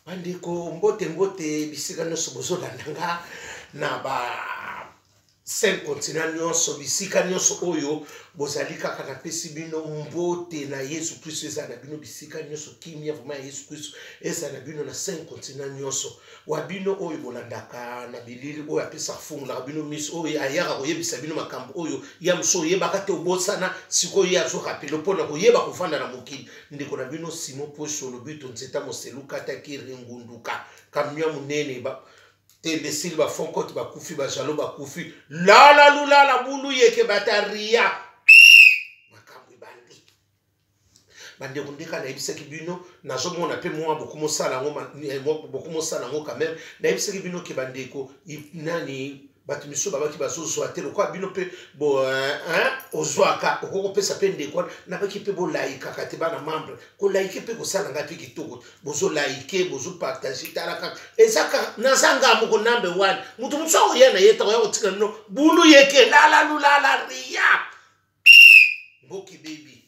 Bandeko, mbote mbote bisika nyonso bozolanda nga na ba cinq continent nyonso, bisika nyonso oyo bozali kaka, napesi bino mbote na Yesu Kristo. Ezala na bino bisika nyonso, kimia vraiment ya Yesu Kristo ezala na bino na cinq continent nyonso. Wa bino oyo bolandaka na bilili oyo apesaka, fungolaka bino miso, oyo ayaka koyebisa bino makambo oyo ya mosu oyebaka te, obosana, sikoyo ye azorapele mpo na koyeba kofanda na mokili. Ndeko na bino Simon Posho Lobito Nzeta Moselu Katakiri Ngunduka kamia monene ba tembe esili, bafonkote bakufi, bajalo bakufi, lala lulala bulu yeke bataria makambo ebandi. Bandeko, ndeka nayebisaki bino, nazomona mpe mwa bokomosala yango, bokomosala yango quand même. Nayebisaki bino ke bandeko nani, bato misusu babaki bazozwa te lokola bino mpe ozwaka, okoki kopesa mpe ndeko wana. Nabaki mpe bolaikaka te, bana membre, kolaike mpe kosala ngai mpe kitoko. Bozolaike, bozopartage, tala kaka, eza kaka naza nga moko nambe wana. Moto mosusu akoya na ye ntango ya kotika bino bulu yeke lala lulala ria mboki bebi.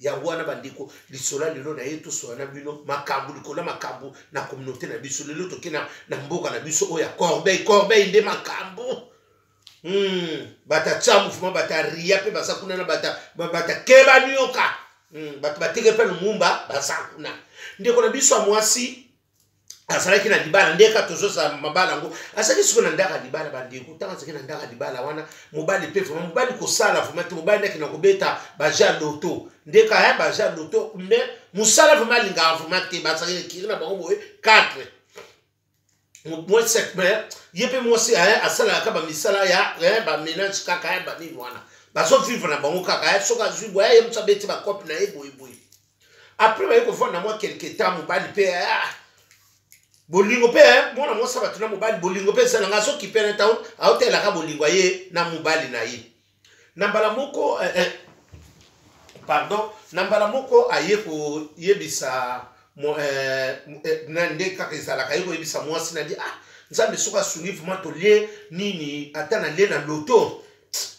Yango wana bandeko, lisolo ya lelo na ye, tosola na bino makambo likolo ya makambo na communauté na biso. Lelo toke na mboka na biso oyo ya Corbeil. Corbeil nde makambo. Bata tya mouvement, bata ria mpe baza kuna na bata, bata keba nioka. Bato bateke mpe Lumumba baza kuna. Ndeko na biso ya mwasi azalaki na libala, ndeka tozozala mabala yango, azalaki sikoyo na ndako ya libala. Bandeko, ntango azalaki na ndako ya libala wana, mobali mpe vraiment, mobali kosala vraiment te. Mobali ndaki na kobeta baja loto, ndeka ya baja loto, mais mosala vraiment alingaka vraiment te. Bazalaki ekiri na bango boye 4 mwasi, mais ye mpe mwasi asalaka kaka bamisala ya baménage, kaka ya banini wana, bazovivre na bango kaka. Soki azwi boye, ye mosu abeti bacope na ye boyeboye. Après baye kovanda mwa quelque temps, mobali mpe bolingo mpe mwana mwasi bato na mobali, bolingo mpe esalanga, azokipe na ntango aotelaka bolingo aye na mobali na ye. Na mbala moko pardon, na mbala moko aye koyebisa na nde kaka ezalaka, aye koyebisa mwasi na di: "Ah, Nzambe soki asungi vraiment, tolie nini, ata nalie na loto,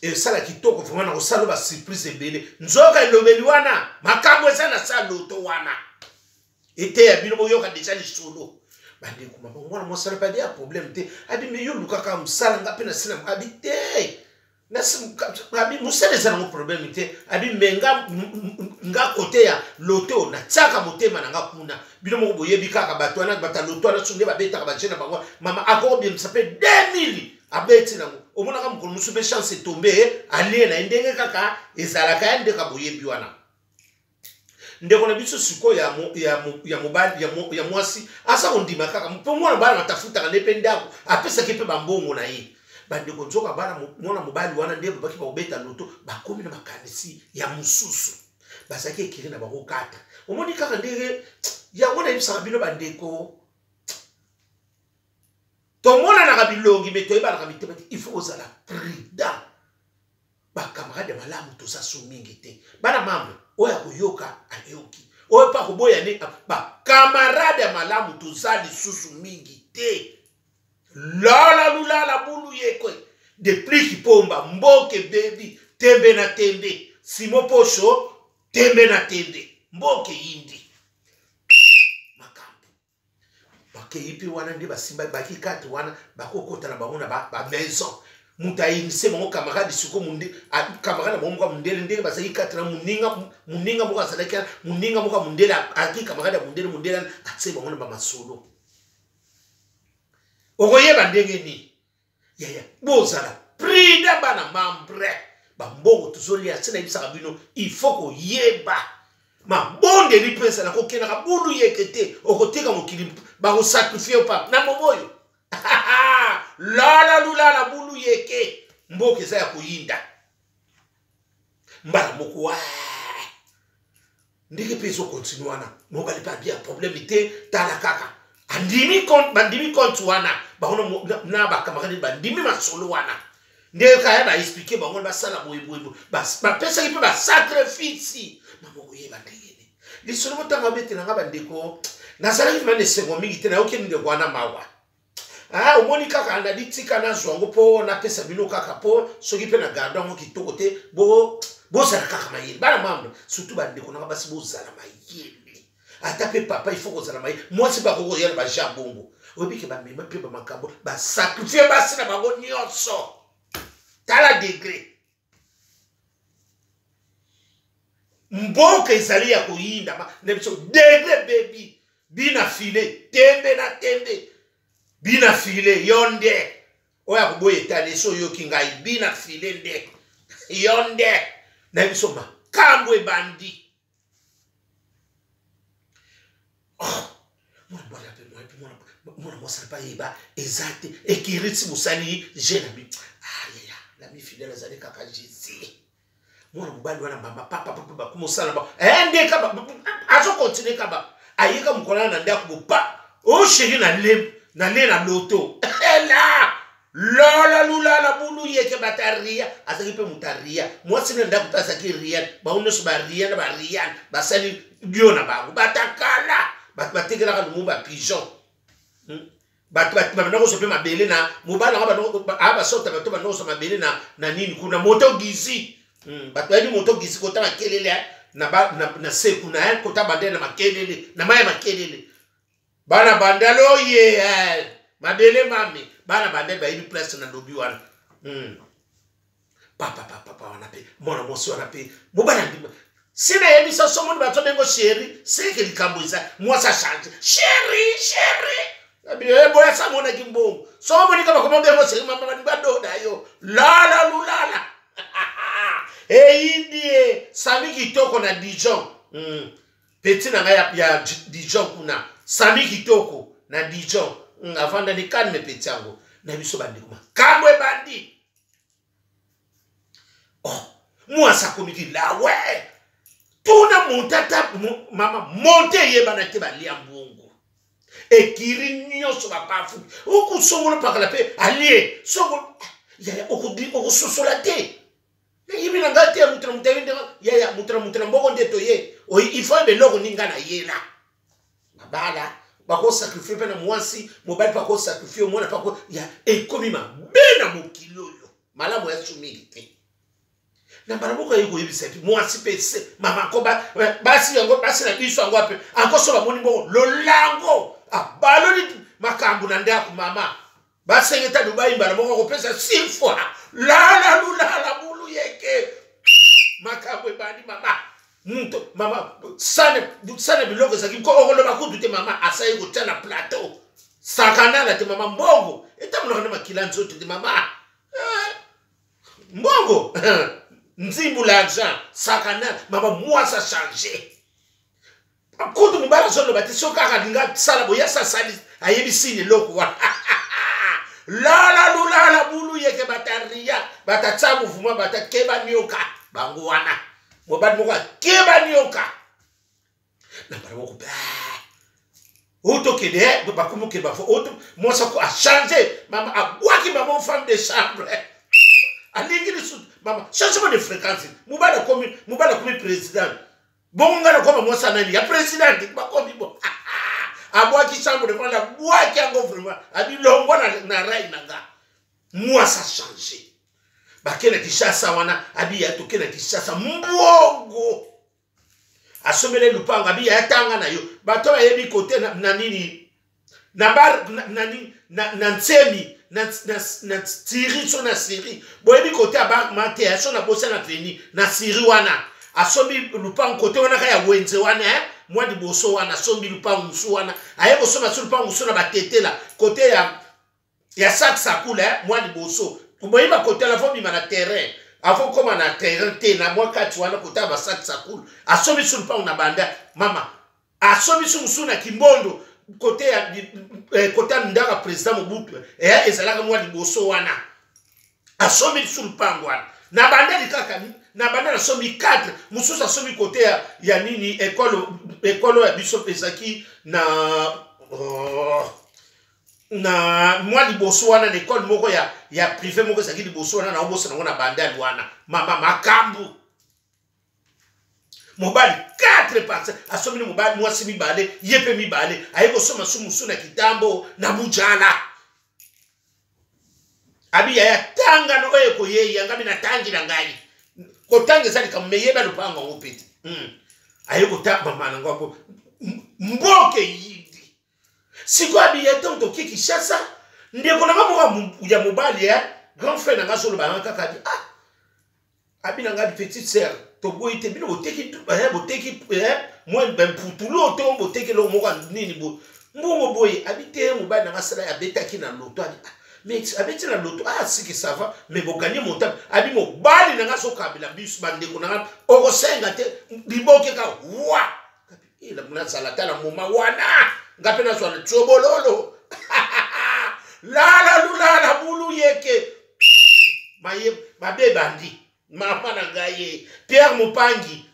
esala kitoko vraiment, na kosala basurprise ebele." Nzoka elobeli wana, makambo eza na sa loto wana. Eteya bino, boyoka deja lisolo. Bandeko, mama mwana mwasi wana mpe abi ya problème te, abi me yo lukaka mosala, nga mpe nasina. Abi te, abi mosala eza nango problème te, abi me nga, nga kote ya loto natiaka motema na nga kuna. Bino moko boyebi kaka bato wana, bato ya loto wana, so nde babetaka baje na bango, mama akobimisa mpe 2000, abeti nango, omonaka mokolo mosusu mpe chance etombe, alie na ye ndenge kaka ezalaka ya ndeka boyebi wana. Ndeko na biso sikoyo ya mobali, ya mwasi aza kondima kaka mpo mwana mobali atafutaka nde mpe ndako, apesaki mpe bambongo na ye. Bandeko, nzoka bana mwana mobali wana nde babaki bakobeta loto, bakomi na makanisi ya mosusu, bazalaki ekiri na bango kata. Omoni kaka ndenge yango nayebisaka bino bandeko, tomonanaka bilongi me toyebanaka mitema te. Il faut kozala prudent. Bacamarade ya malamu toza so mingi te. Bana membre, oyo akoyoka ayoki, oyo mpe akoboya ne. Bacamarade ya malamu toza lisusu mingi te. Lala lulala bulu yekwe depliki pomba mboke bebi tembe na tembe Simo Posho tembe na tembe mboke yindi makambo. Bakei mpe wana nde basimba baki kati wana, bakokota na bango na bamaison ba moto ayinise bango camarade. Siko camarade na bango moko ya mondele, ndenge bazalaki kati na moninga, moninga moko azalaki, moninga moko ya mondele azalaki camarade ya mondele. Mondele atie bango na bamasolo, okoyeba ndenge nini. Yaya, bozala prudent, bana membre. Bambongo tozolia se, nayebisaka bino, il faut koyeba mabondeli mpe ezala kokendaka bulu yeke te. Okoteka mokili, bakosacrifie pa na momo oyo. Lala lulala bulu yeke, mboka eza ya koyinda mbala moko wa ndenge mpe ezokontinue wana. Mobali mpe abia problème te, tala kaka andimi compte, bandimi compte wana bango na bacamarade, bandimi masolo wana ndenge kaka ya baexplike bango, basala boyeboye, bapesaki mpe basacrifice. Mama, koyeba ndenge nini lisolo motango abetelanga. Bandeko, nazalaki vraiment na esengo mingi te, nayoki ndeko wana mawa. Ah, omoni kaka nadi tika nazwa yango mpo napesa bino kaka, mpo soki mpe na garde yango kitoko te, bozala kaka mayele, bana membre, surtout bandeko nanga basi, bozala mayele. Ata mpe papa, il faut kozala maye. Mwasi mpe akoki koya na baja bongo. Oyebi ke bamema mpe bamakambo, basakrifie basi na bango nyonso. Tala degre mboka ezali ya koyinda na biso. Degre bebi bina file tembe na tembe, bina file yo nde oyo akoboya etali esi oyoki ngai, bina file nde yo nde na biso. Makambo ebandi. Oh, mwana mobali ape mwana mwasi na bayeba eza te ekirisi mosali je na mi ayaya ah, la mi fidèle azali kaka Jésus. Mwana mobali wana, mama, papa papa bakomosala ba eh, nde kaba azokontinue kaba ayeka mokolo na ndako bopa o sheri na le na le na loto ela lola lulala bulu yeke bata ria. Azalaki mpe moto aria mwasi na ndako mpe azalaki ria. Bango nyonso baria na baria, basali dio na bango batakala. Bato batekelaka Lumumba pigeon, Bato banda kozwa mpe mabele na mobali yango, basota bato banda kozwa mabele na nini kuna, moto gizi. Bato bayebi moto gizi kota makelele na se kuna, kota bandele na makelele na mai ya makelele. Bana bandale oye mabele mame, bana bandele bayebi place na lobi wana. Papa papa wana mpe mwana mwasi wana mpe mobali andima si nayebisa somoni bato bengo sheri seke likambo eza mwasi achange sheri sheri boya samonaki mbongo somonika bakoma bengo sheri mama balingi badoda yo lala lulala eyindi ye Sami Kitoko na Dijon. Petit na ngai ya Dijon kuna, Sami Kitoko na Dijon, avandani calme petit yango na biso. Bandeko, makambo ebandi. Oh, mwasi akomiki lawe tuna monte ata mama monte eyebana te. Balia mbongo ekiri nyonso, bapafu okusongola pakala mpe alie songo. Yaya, okososola te. Nayebi na ngai te. Moto na moto ayebi ndenge. Yaya, moto na moto na mboko nde toye. Il faut yeba eloko nini ngai nayela. Mabala bakosakrifie mpe na mwasi, mobali mpe akosakrifie mwana mpe ya ekomi mabe na mokili oyo. Malamu ya su mingi te. Na mbala moko aye koyebisa ete mwasi mpe se mama ko basi yango, basi na biso yango ape ankoso bamoni mbongo lolango abaloli makambo na ndako. Mama basengeta Dubai, mbala moko akopesa six fois lala lulala bulu yeke. Makambo ebandi. Mama moto mama sane sane biloko ezalaki ko okoloba kutu te. Mama asali kotia na plateau sakanala te. Mama, mbongo etambolaka na makila nzoto te. Mama, mbongo nzimbu, l'argent sakanala. Mama, mwasi achange kutu mobali azoloba te. Soki kaka alinga sala boye, asasali ayebi sini eloko wana lala lulala bulu yeke. Bataria batatsa mouvement, batakeba nioka bango wana. Mobali moko akeba nioka na mbala moko otokende bakomi okende bafo. Mwasi achange, mama abwaki mama femme de chambre, alingi lisusu mama changement de fréquence. Mobali akomi, mobali akomi président. Bongo ngai nakoma mwasi anani ya président. Bakomi bo abwaki chambre de femme, abwaki yango vraiment, abilongwa na rai na nga. Mwasi achange, bake na Kinshasa wana. Abiya toke na Kinshasa, mbongo asombeli lupango. Abiya yatanga na yo. Bato bayebi kote na nini na bar na nini na Ntsemi na Tiri so na Siri. Boyebi kote ya bar mate so na bosa na veni na Siri wana. Asombi lupango kote wana ka ya wenze wana, eh? Mwa liboso wana asombi lupango mosu wana. Aye kosomba so lupango mosu na batetela kote ya sac sakula, eh? Mwa liboso boyeba kote ala fo bima na terrain avant koma na terrain te, na mwa kati wana kote ya basac sakula. Asombi so lupango na banda. Mama asombi so mosusu na Kimbondo kote ya kote ya ndaka président Mobutu, ezalaka mwa liboso wana. Asombi lisusu lupango wana na bandeli kaka na bandeli, asombi 4 mosusu. Asombi kote ya nini, ekolo ya biso ezalaki na, oh, na mwa liboso wana na ekole moko ya privé moko ezalaki liboso wana na obosa nango na bandali wana. Mama, makambo mobali 4 parcelle asombi ni mobali mwasi mibale, ye mpe mibale. Aye kosomba su mosu na Kitambo na Bujala. Abi yaya tangano oyo ekoyei yangami na tangi na ngai kotanga eza likambo me yeba lopango yango mpe te. Aye kotanga mama nango yango. Mboka eyindi. Sikoyo abiye ntango toke Kinshasa, ndeko na nga moko ya mobali eh, grand frère na nga azoloba na nga kaka abi ah abi na nga petite sœur toboyi te bino boteki eh, boteki eh, mwa mputulu to boteki eloko moko nini bo mbongo boye abi te mobali na nga asala abetaki na loto abi ah, mais abeti na loto ah siki ça va mais boganye montant abi mobali na nga azokabela biso bandeko na nga okosenga te liboke ka wa nazala ata na moma wana nga mpe nazwa na tsobololo lala lulala bulu yeke maye mabe ebandi mama na ngai ye pierre mopangi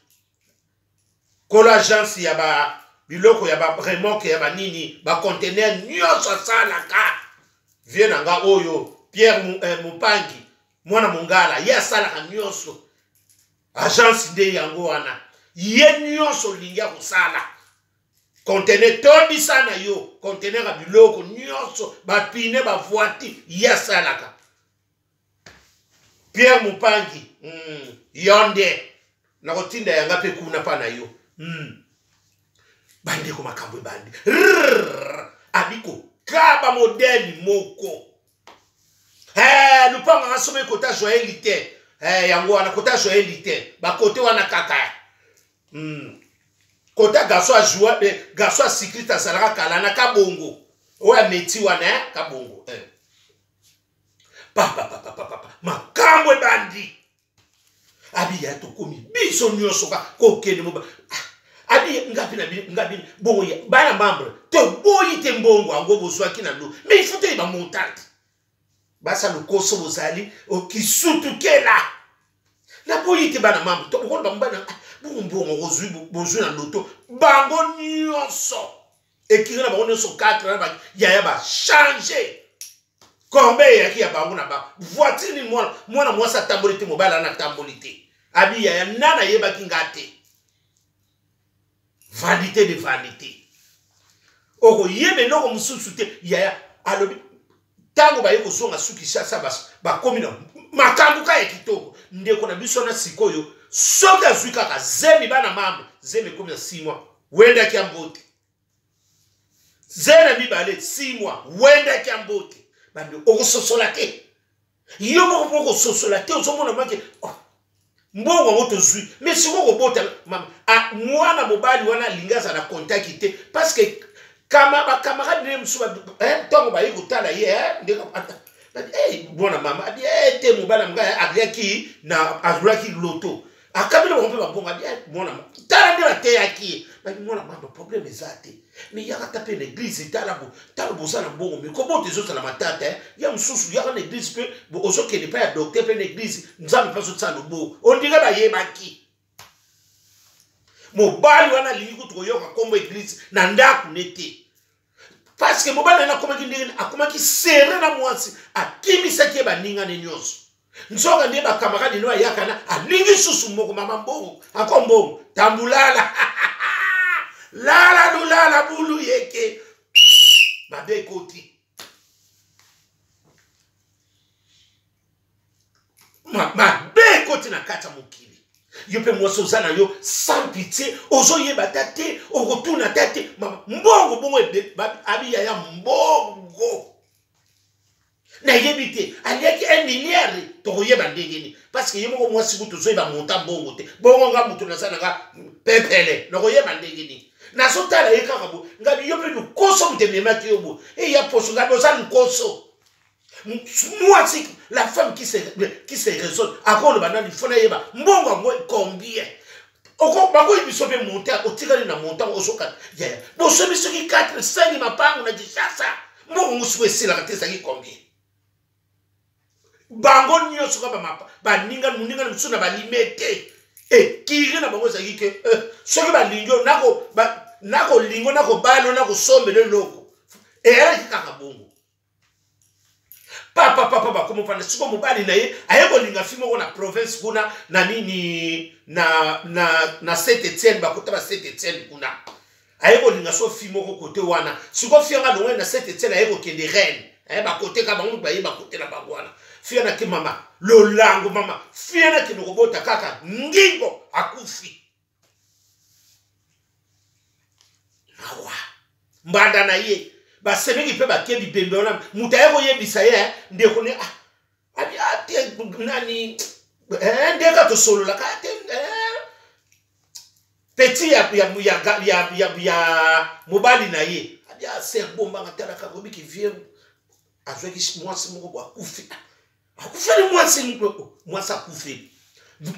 kolo agence ya ba biloko ya ba remorque ya banini bacontener nyonso asalaka vie na nga oyo pierre eh, mopangi mwana mongala ye asalaka nyonso agence nde yango wana ye nyonso olingi akosala contener tondisa na yo contener ya biloko nyonso bapine bavoiture ye asalaka pierre mopangi yo nde nakotinda yanga mpe kuna mpa na yo Bandeko makambo ebandi abi kokaba modele moko hey, eh, lupango anga somo ekota joyeli te hey, eh, yango wana kota joyeli te bakote wana kaka Kota garçon ajoua eh, garçon ya cycliste azalaka kala na kabongo oyo ameti wana eh, kabongo eh. Papapapapapa makambo ebandi abiya tokomi biso nyonso ka kokende moba ah, abi ngapi na ngapi bongo ya bana membre toboyi te mbongo yango bozwaki na lo mais il faut toyeba montante basa lokoso bozali okisutukela naboyi te bana membre tokoloba mobali ah, bongo mbongo ozwi bozwi na loto bango nyonso ekiri na bango nyonso 4 na yaya bachange corbeille eyaki ya bango na ba voiture nini mwana mwana mwasi atamboli te mobali ana atamboli te abi yaya nana ayebaki nga te vanité de vanité okoyeba eloko mosusu te yaya alobi ntango baye kozonga su kinshasa bakomi na makambo ka ya kitoko ndeko na biso na sikoyo soki azwi kaka zemi bana mambo zemi ekomi na 6 mois wendaki ya mbote zela mibale 6 mois wendaki ya mbote bande okososola te yo moko mpo okososola te ozomona make oh, mbongo yango tozwi mais sikoyo kobota mwana mobali wana alingi azala na kontaki te parce que kama bacamarade naye mosusu ntango baye kotala ye ndenge mwana mama abi te mobali na ngai aliaki na azwaki loto akabeli bango mpe babongo abi mwana tala nde bateyaki ye babi mwana mama problème eza te me yaka ata mpe na eglise tala bo tala boza na mbongo me kobota ezozala matata eh. ya mosusu yaka na eglise mpe ozokende mpe ya docteur mpe na eglise nzambe mpe azotia loboko ondire bayebaki mobali wana alingi kutu koyoka nkombo eglise na ndako ne te parce que mobali wana akomaki ndenge akomaki sere na mwasi akimisaki ye baninga ne nyonso nzoka nde bakamarade no ayaka na alingi susu moko mama mbongo ako mbongo tambulala lala lulala bulu yeke mabe ekoti mabe ekoti na kati ya mokili yo mpe mwasi oza na yo sans pitié ozoyeba ata te okotuna ata te mbongo bongo abiya ya mbongo nayebi te aliaki 1 milliard tokoyeba ndenge nini parce que ye moko mwasi kutu ozoyeba monta mbongo te bongo nga moto naza na nga pepele nakoyeba ndenge nini nazotala ye kaka bo ngabi yo mpe lokoso moto ememaki yo bo eya poso ngabi oza lokoso mwasi la femme qui se raisonne akoloba nani fo nayeba mbongo yango combien bakoyi biso mpe montant otikali na montant ozokata yaya bosomi soki 4 5 mapango na kinshasa mbongo ngo siko esilaka te ezalaki combien bango nyonso kaka bamapa baninga moninga na mosusu na balime te ekiri na bango ezalaki ke eh, soki balingi yo nakolingo nakobala yo nakosombela eloko eyalaki kaka bongo papa papa bakoma fanda siko mobali na ye aye kolinga fi moko na province kuna na nini na, na, na saint etienne bakota ba saint etienne kuna aye kolinga so fi moko kote wana siko fi yanga alongwani na saint etienne aye kokende reine aye bakote ka bango baye bakote na bango wana fi yana ke mama lolango mama fi yana kende kobota kaka ngingo akufi. Awa mbanda na ye basemeki mpe bake bibembe wana, moto aye koyebisa ye eh, ndeko ne ah, abi ah, te nani eh, ndeka tosololaka te eh, petit ya, ya, ya, ya, ya, ya mobali na ye abi ah, ser bombanga talaka kobiki vie azwaki mwasi moko bo akufi, akufeli mwasi, mwasi akufeli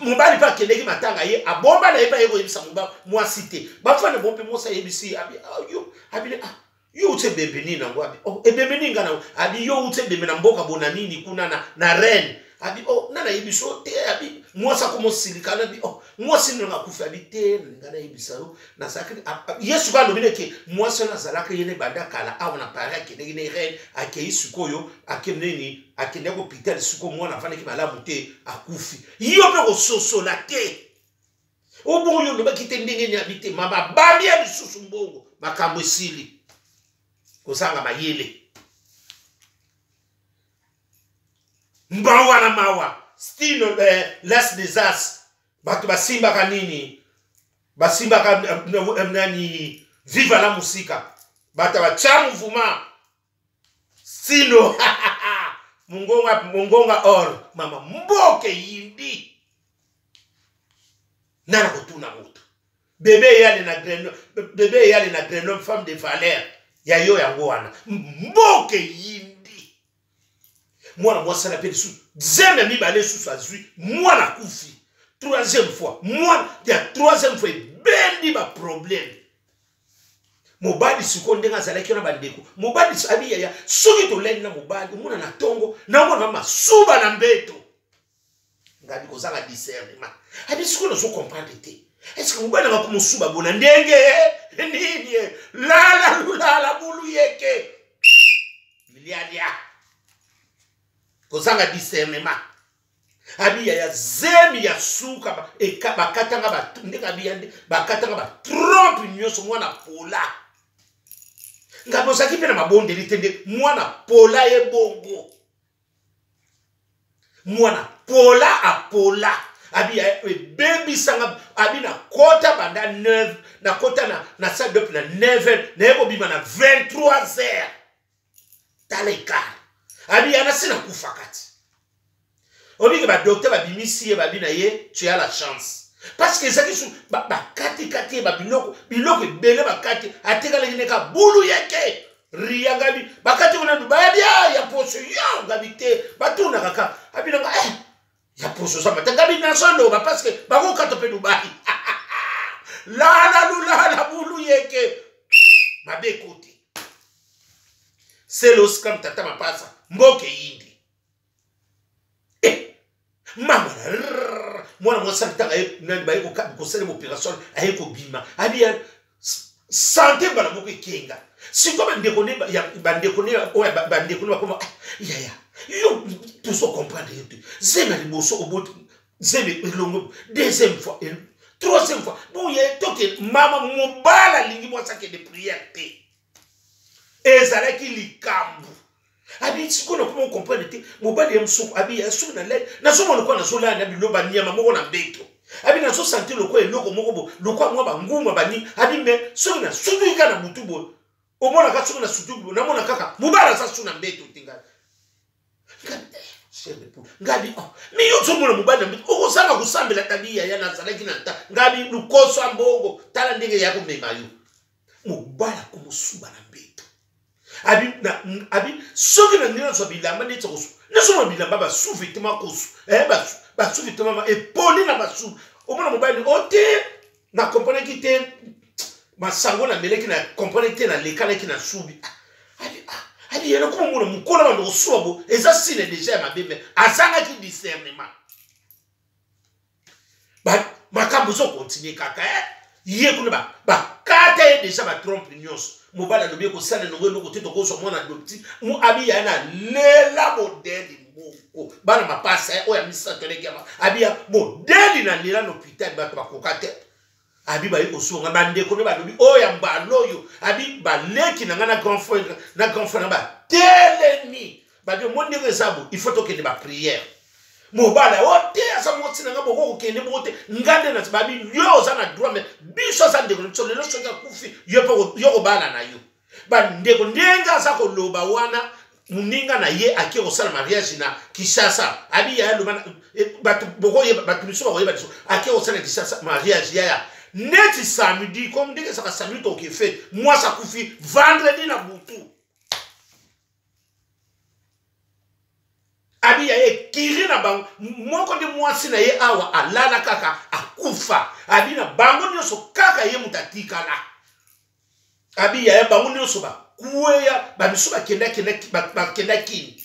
mobali mpe akendeki matanga, ye abomba na ye mpe aye koyebisa mwasi te. Bafanda bo mpe mwasi ayebisi abi ah, yo abi ah, yo uti ebembe nini nango? Abi oh, ebembe nini nga nango? Abi yo uti ebembe na mboka bona nini kuna na reine. Abi oh, nga nayebi so te. Abi mwasi akomosilika abi oh, mwasi nini nanga akufi? Abi te, nga nayebisa yo nazalaki yesu ka alobi neke mwasi wana azalaki ye ne banda kala awa na Paris, akendeki ne reine, akei sikoyo akende nini, akendeki hôpital, sikoyo mwana afandaki malamu te, akufi. Yo mpe kososola te, obongo yo olobaki te ndenge nini? Abi te, ma babambi ya lisusu mbongo, makambo esili. Kozanga mayele, mawa na mawa. Stino eh, las des as bato basimbaka nini, basimbaka eh, eh, nani, viva la musika, bato batya mouvement stino mongonga, mongonga or mama mboka eyindi. Nana kotuna moto bebe eyale na Grenoble, bebe eyale na Grenoble, femme de valeur ya yo yango wana. Mboka eyindi. Mwana mwasi ana mpe lisusu zeme ya mibale lisusu azwi mwana akufi troisième fois, mwana ya troisième fois ebendi baproblème. Mobali sikoyo ndenge azalaki wana, bandeko, mobali abi yaya, soki tolali na mobali, omona na ntongo naomona masuba na mbeto. Ngabi kozanga discernement. Abi sikoyo nazo comprendre te, est-ce que mobali nanga komosuba bona ndenge nini? Lala lulala bulu yeke bilialia, kozanga discernement. Abi ya zemi ya suka bakatanga ndenge abi ya nde bakatanga batrompe nyonso, mwana pola. Ngabi ozalaki mpe na mabondeli te nde mwana pola ye bongo, mwana pola apola. Abi ebebisanga. Abi nakota banda 9, nakota na salle d'op na 9 heures, naye kobima na 23 heures. Tala écart. Abi yana si nakufa kati obiki badocteur babimisi ye, babi na ye tu as la chance parce que ezalaki su bakatikati ye babiloko, biloko ebele bakati, atekalaki neka bulu yeke ria. Ngabi bakati kuna Dubai, abia ya poso yo. Ngabi te, batunaka kaka abinanga eh, ya poso zamba te. Ngabi nazoloba parce que bakokata mpe Dubai. Lala lulala bulu yeke mabe ekoti seloskam tata mapasa mboka eyindi eh, mama mwana mwasi alitanga ye nani, baye kosalema opération, aye kobima abi sante mbala moko ekenga. Sikoyo bandeko ne bandeko ne oyo bandeko ne bakoma ah, yaya yo tozo comprendre yo te. Zemi ya liboso oboti zemi elongo, deuxième fois, troisième fois boye toke mama mobala alingi mwasi akende prière te, ezalaki likambo. Abi sikoyo nakoma comprendre te mobali ya mosuku. Abi ya soki nalali, nazomona lokola nazolala na bilo banyama moko na mbeto. Abi nazosentir lokola eloko moko bo lokola mwa banguma banini. Abi me soki nasutuki kaka na butu boye, omonaka soki nasutuki boye, namona kaka mobali aza su na mbeto te. Ngai chair de poule, ngabi oh, mi yo ozomona mobali na mbeto, okozanga kosambela tabi yaya nazalaki na ta. Ngabi lukoso ya mbongo, tala ndenge ya komema yo. Mobali akomosuba na mbeto. Abi na abi soki na ndenge nazwa bilamba ndeti kosu, nazomona bilamba basous-vêtement kosu eh, basous-vêtement epoli na basu. Omona mobali o te, na komprenaki te masango namelaki, na komprenaki te, nalekanaki na subi. Abi ah, abi yana komomona mokolo bando kosuba bo eza sine deja ya mabe, me azangaki discernement. Makambo ezokontinue kaka eh? Ye kuna bakata ye deja batrompe nyonso. Mobali alobi ekosala elongo eloko te, tokozwa mwana adopti. Abi ya na lela modeli moko bana mapasa oyo ya misato eleki abi ya modeli na lela na hôpital, bato bakoka te. Abi baye kosunga bandeko nde balobi oyo ya mbala oyo. Abi baleki na ngai na grand frère, na grand frère na batelemi, babi omo ndenge eza bo, il faut tokende baprière. Mobala o te, aza mwasi na nga, boko kokende bongo te. Nga nde na babi, yo oza na droit, mais biso aza ndeko na biso. Lelo soki akufi, yo mpe yo kobala na yo. Bandeko, ndenge aza koloba wana, moninga na ye ake kosala mariage na Kinshasa. Abi yaya, loba bato bokoyeba, bato misusu bakoyeba biso. Ake kosala Kinshasa mariage, yaya, neti samedi, comme ndenge ezaka samedi toke fête, mwasi akufi vendredi na butu. Abi ya ye kiri na bango moko nde mwasi na ye awa alala kaka akufa. Abi na bango nyonso kaka ye moto atikala. Abi yaya, bango nyonso bakweya, bamisu bakenda kini.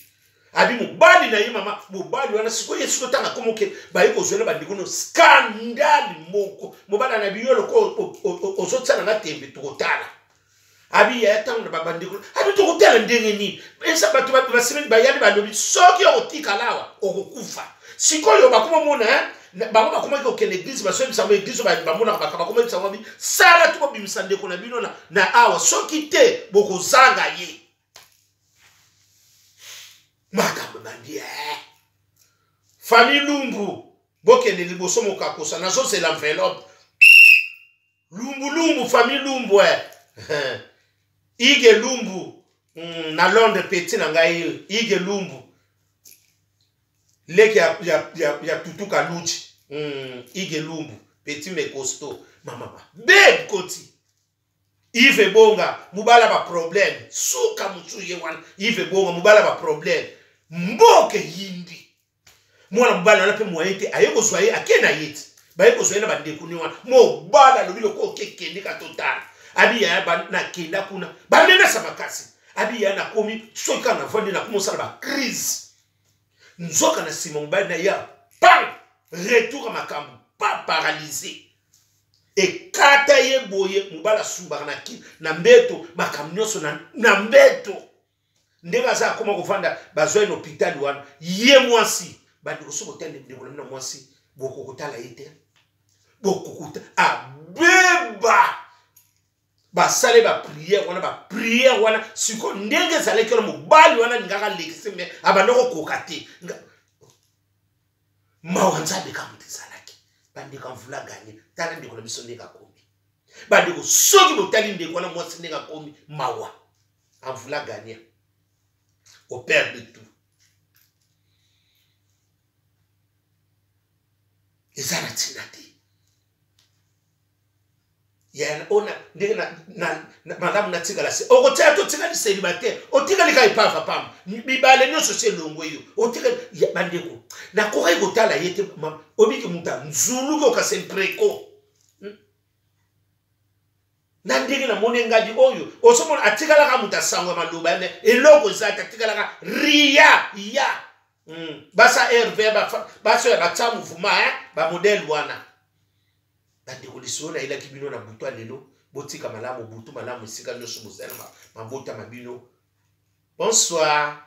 Abi mobali na ye, mama, mobali wana sikoyo ye sikoyo ntango akomoke, baye kozwela bandeko no scandale moko. Mobali na biyo loko ozotia na nga tembe, tokotala. Abi yaya, ntango na babandeko, abi tokotala ndenge nini eza bato basemeni bayali, balobi soki okotikala awa okokufa. Sikoyo bakoma mona bango bakomaki kokende église, basoyebisa bango église oyo bamonaka baka, bakomayebisa bango bi sala to bobimisa ndeko na bino na awa, soki te bokozanga ye. Makambo ebandi. Famille Lumbu, bokende liboso, mokakosa nazozela enveloppe. Lumbulumbu, famille Lumbu, eh. Ige Lumbu, na Londres, petit na ngai Ige Lumbu, leki ya Tutu Kaluji, Ige Lumbu, petit mais costaud. Mama babe koti Yves Ebonga, mobala baproblème suka mosusu ye wana. Yves Ebonga, mobala baproblème, mboka eyindi. Mwana mobali wana mpe moyen te, aye kozwa ye, ake na ye ti baye kozwa ye na bandeko ni wana. Mobali alobi loko okekende ka totala. Abi yaya, nakenda kuna, bamenasa makasi. Abi yaya, nakomi soki kaka navandi, nakomi osala bacrise. Nzoka na nsima mobali na ye pan retour ya makambo pa paralyse ekata ye boye. Mobali asumbaka na ki na mbeto, makambo nyonso na mbeto. Ndenge aza akoma kovanda, bazwa ye na hôpital wana. Ye mwasi, bandeko, soki otali ndeko na bino mwasi, bokokotala ye te, bokokota abeba. Basale baprière wana, baprière wana. Sikoyo ndenge ezalaki wana, mobali wana alingaka alekisi, mais abanda kokoka te. Mawa, Nzambe kaka moto ezalaki. Bandeko, mvula ganye. Tala ndeko na biso ndenge akomi. Bandeko, soki botali ndeko wana mwasi ndenge akomi, mawa. En voulant gagner, on perd de tout. Eza na ntina te. Ya ona ndenge malamu natikala se okotia totikali célibataire, otikali kaka epava pamba, mibale nyonso se elongwe yo otikali. Bandeko, nakokaki kotala ye te. Obiki moto anzuluki okase mpreko na ndenge namoni ngadi oyo ozomona atikalaka moto asango ya maloba me eloko eza te, atikalaka ria ya. Basa rv, basi oyo batya mouvement, bamodele wana. Bandeko, lisolo nayelaki bino na butu ya lelo, botika malamu, butu malamu esika nyonso bozali na mabota ma bino. Bonsoir.